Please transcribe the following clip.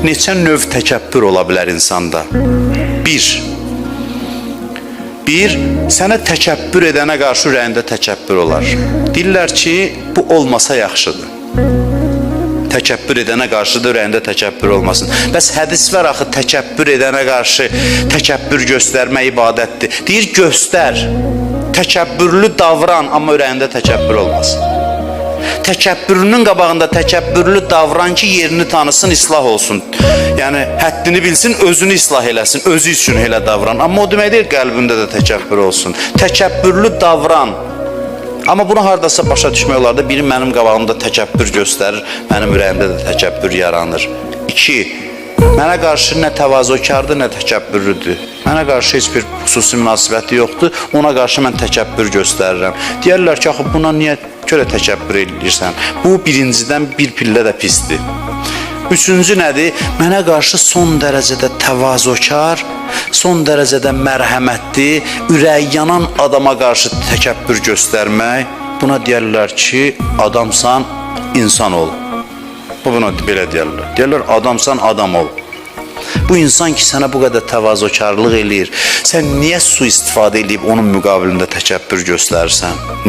Neçə növ təkəbbür ola bilər insanda? Bir, Bir, sənə təkəbbür edənə qarşı ürəyində təkəbbür olar. Deyirlər ki, bu olmasa yaxşıdır. Təkəbbür edənə qarşı da ürəyində təkəbbür olmasın. Bəs hədis var axı, təkəbbür edənə qarşı təkəbbür göstərmə ibadətdir. Deyir göstər. Təkəbbürlü davran, amma ürəyində təkəbbür olmasın. Təkəbbürünün qabağında təkəbbürlü davran ki, yerini tanısın, islah olsun. Yəni həddini bilsin, özünü islah eləsin, özü üçün elə davran. Amma o demək deyil qəlbində də təkəbbür olsun. Təkəbbürlü davran. Amma bunu hardasa başa düşmək olar da, biri mənim qabağımda təkəbbür göstərir, mənim ürəyimdə də təkəbbür yaranır. 2. Mənə qarşı nə təvazökardır, nə təkəbbürlüdür. Mənə qarşı heç bir xüsusi münasibəti yoxdur. Ona qarşı mən təkəbbür göstərirəm. Deyərlər ki, axı buna niyə görə təkəbbür eləyirsən? Bu birincidən bir pillə də pisdir. Üçüncü nədir? Mənə qarşı son dərəcədə təvazökar, son dərəcədə mərhəmətli, ürəyi yanan adama qarşı təkəbbür göstərmək. Buna deyərlər ki, adamsan, insan ol. Bu buna belə deyərlər. Deyərlər adamsan, adam ol. Bu insan ki sənə bu qədər təvazökarlıq eləyir, sən niyə sui-istifadə eləyib onun müqabilində təkəbbür göstərirsən?